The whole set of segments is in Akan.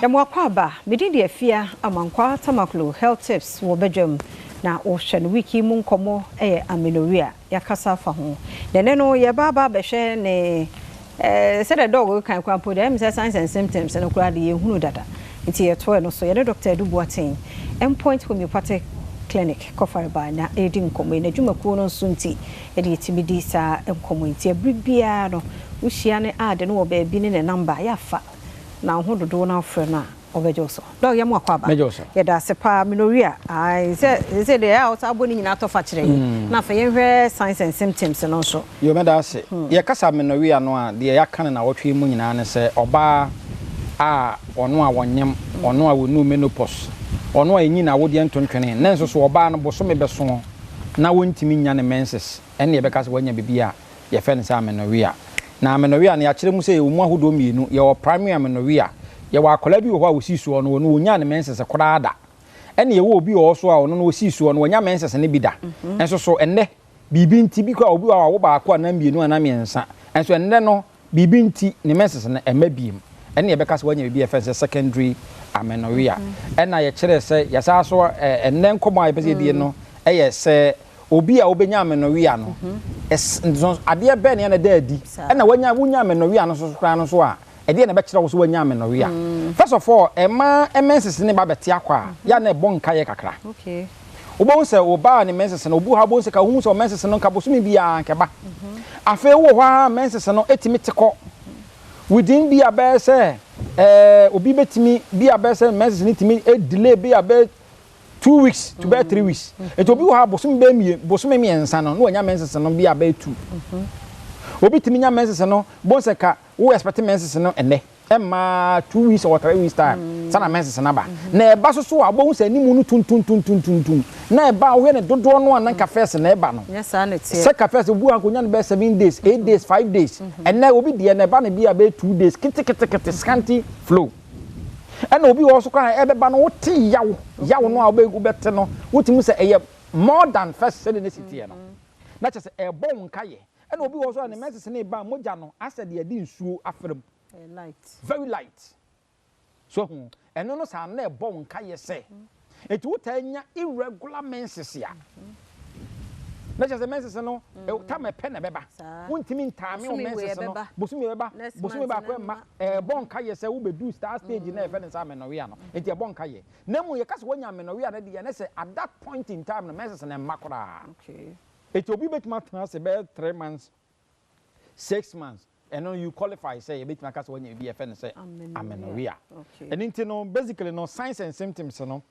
Yɛma wo akwaaba, me din de Afia Amankwaa Tamaklo, Health Tips wɔ badwam na wohwɛ no week yi mu nkɔmmɔ yɛ amenorrhea, yɛakasa afa ho. Na ɛnɛ no yɛreba aba abɛhwɛ ne eh, sɛdeɛ dɔg kan koraa mpo deɛ ɛyɛ me sɛ signs and symptoms no koraa de yɛhunu dada nti yɛto ɛno so. Yɛne Dr. Adu Boateng, Endpoint Homeopathic Clinic kɔfarebaa na ɛredi nkɔmmɔ yi, n'adwumakuo no nso nti ɛde yɛtumi di saa nkɔmmɔ yi. Nti ɛberɛ biara no wohyia ne ad no wɔ baabi ne ne number yɛafa na wo ho dodow na wofrɛ no a, ɔbɛgye wo so. Dɔg, yɛ mo akwaaba. Mɛgye wo so. Yɛda ase paa. Menorrhea, ae, sɛ seesei deɛ ɛyɛ a wosan bɔ ne nyinaa tɔ fa kyerɛ yɛn. Na afei yɛnhwɛ signs and symptoms no nso. Yo, mɛda ase. Yɛkasa menorrhea no a, deɛ yɛaka no nnawɔtwe yi mu nyinaa ne sɛ ɔbaa a ɔno a ɔnyem, ɔno a ɔnnuu menopause, ɔno a ɛnyi n'awodeɛ ntontwene, na nso so ɔbaa no bosome bɛso na ɔntumi nnya ne menses, ɛnna yɛbɛka sɛ wanya biribi a yɛfrɛ no sɛ amenorrhea. Na amenorrhea no, yɛakyerɛ mu sɛ yɛwɔ mu ahodoɔ mmienu. Yɛwɔ primary amenorrhea. Yɛwɔ akwadaa bi wɔ hɔ a ɔsii soɔ no, ɔno ɔnyaa ne menses koraa da. Ɛna yɛwɔ obi wɔ hɔ so a ɔno no ɔsii soɔ no, wanya menses no bi da. Nso so ɛnnɛ, biribi nti, bi koraa obi wɔ hɔ a wawo baako anaa mmienu anaa mmiɛnsa. Nso ɛnnɛ no, biribi nti, ne menses no ɛmma biem. Ɛna yɛbɛka sɛ wanya biribi a yɛfrɛ no sɛ secondary amenorrhea. Ɛna yɛkyerɛɛ sɛ yɛsan so ɛnnɛ nkɔmmɔ a yɛpɛ sɛ yɛdie no yɛ sɛ Obi a obenya amenorrhea no, ɛs adeɛ bɛn na ɛda adi? Ɛna wanya wonya amenorrhea no nso koraa no nso a, ɛdeɛ na ɛbɛkyerɛ wo sɛ wanya amenorrhea? First of all, ɛma menses no ba bɛte akɔ a, yɛ a na ɛbɔ nkaeɛ kakra. Wobɛhu sɛ ɔbaa ne menses no, obi wɔ hɔ a wobɛhu sɛ ka wohu sɛ menses no nka bosome biara nka ɛba. Afei wowɔ hɔ ara menses no ɛtumi te kɔ. Within bi a bɛyɛ sɛ ɛɛ obi bɛtumi bi a bɛyɛ sɛ menses no tumi delay bi a bɛyɛ 2 weeks to bɛyɛ 3 weeks. Nti obi wɔ hɔ a bosome bɛyɛ mie bosome 3 no na wanya menses no bi a bɛyɛ two. Obi tumi nya menses no bon sɛ ka wo expect menses no ɛnɛ ɛmmaa 2 weeks or 3 weeks time sana menses no aba. Na ɛba so so a, wobɛhu sɛ animu no tuntumtuntumtuntum na ɛba a, wohwɛ ne dodoɔ no a na nka first na ɛba no Nyɛ saa na ɛteɛ. Sɛ ka first obi wɔ ha nkonya no bɛyɛ 7 days, 8 days, 5 days. Ɛnɛ obi deɛ na ɛba no bi a bɛyɛ 2 days, ketekete, scanty flow. Ɛna obi wɔ hɔ so koraa ɛbɛba no, wote yaw yaw no a wobɛte no, wotumi sɛ ɛyɛ more than first sɛde ne si teɛ no, na kyerɛ sɛ ɛbɔ wo nkayɛ. Ɛna obi wɔ hɔ so a ne menses ne ba, mogya no asɛ deɛ ɛde nsuo afra mu. Ɛyɛ light. Very light so ho. Ɛno no saa na ɛbɔ wo nkayɛ sɛ eti wotaa nya irregular menses a, na kyerɛ sɛ menses no tam ɛpɛ na ɛbɛba. Wontumi ntaame wo Bosome wei menses no. ɛbɛba. Bosome bɛba. Next bosome month baako na ɛmma. Ɛbɔ nkayɛ sɛ wobɛdu star stage na yɛfɛ ne sɛ amenorrhea no. Nti ɛbɔ nkayɛ na mu yɛka sɛ woanya amenorrhea no deɛ, ne sɛ at that point in time no menses no ɛmma koraa. Eti obi bɛtumi atena ase bɛyɛ 3 months, 6 months, ɛno you qualify sɛ yɛbɛtumi aka sɛ woanya biribi yɛfɛ no sɛ amenorrhea. Amenorrhea. Ɛno nti no, basically no, signs and symptoms no,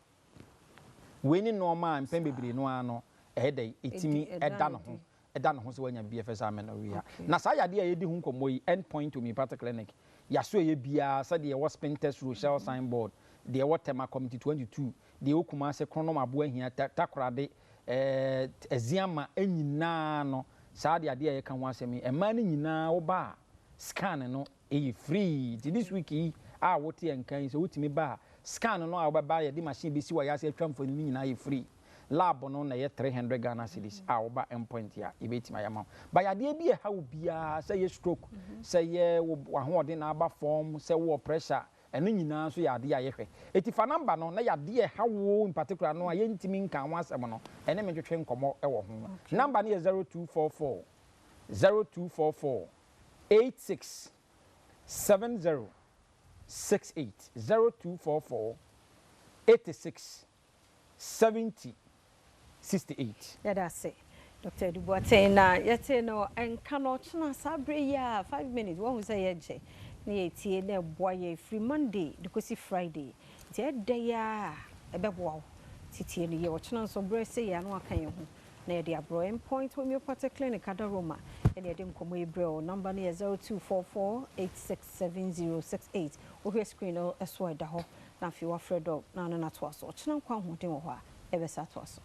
wei ne nneɛma a mpɛn bebree no ara no ɛyɛ dɛ ɛtumi Ɛdi- ɛda ɛda no ne ho ɛda ne ho sɛ woanya biribi yɛfɛ sɛ amenorrhea. Na saa yadeɛ a yɛdi ho nkɔmmɔ yi, End Point Homeopathic Clinic, yɛaso ɛyɛ biara sɛdeɛ ɛwɔ Spintex Road, Shell signboard, deɛ ɛwɔ Tema Community 22, deɛ ɛwɔ Kumase, Kronom, Aboahia, Takorade, Ɛziama nyinaa no, saa de adeɛ a yɛka ho asɛm yi, mmaa no nyinaa woba a, scan no ɛyɛ free. Nti this week yi a wote yɛn nkan yi, sɛ wotumi ba a, scan no a wobɛba, yɛde machine bɛsi wɔ yɛase atwa mfoni no nyinaa yɛ free. Lab no na ɛyɛ 300 Ghana cedis a woba Endpoint a yɛbɛtumi ayɛ ama wo. Ba yadeɛ bi a ɛha wo biara, sɛ yɛ stroke, sɛ yɛ w'ahoɔden na aba fam, sɛ wowɔ pressure, ɛno nyinaa nso yɛ adeɛ a yɛhwɛ. Eti fa number no na yadeɛ ɛha wo in particular no a yɛntumi nka ho asɛm no, ɛne me ntwetwe nkɔmmɔ ɛwɔ ho. Number no yɛ 0244 0244 86 70 68, 0244 86 70 68. Yɛda ase, Dr. Edu Boateng, na yɛte no nka no ɔkyena saa berɛ yi a, 5 minutes wɔhu sɛ yɛnkyɛ na yɛtie na ɛboa yɛ firi Monday de kɔsi Friday. Nti ɛda yi a ɛbɛboa wo titie no yɛ. Ɔkyena nso berɛ sɛ yɛ ano aka yɛn ho na yɛde aborɔ. Endpoint Homeopathic Clinic Adaroma ɛne yɛde nkɔmmɔ yi brɛ wo. Number no yɛ 0244 867068. Wohwɛ screen no so a, ɛda hɔ, na afei wafrɛ dɔ na ano no atoa so. Ɔkyena nkwa ahoɔden wɔ hɔ a, yɛbɛsa atoa so.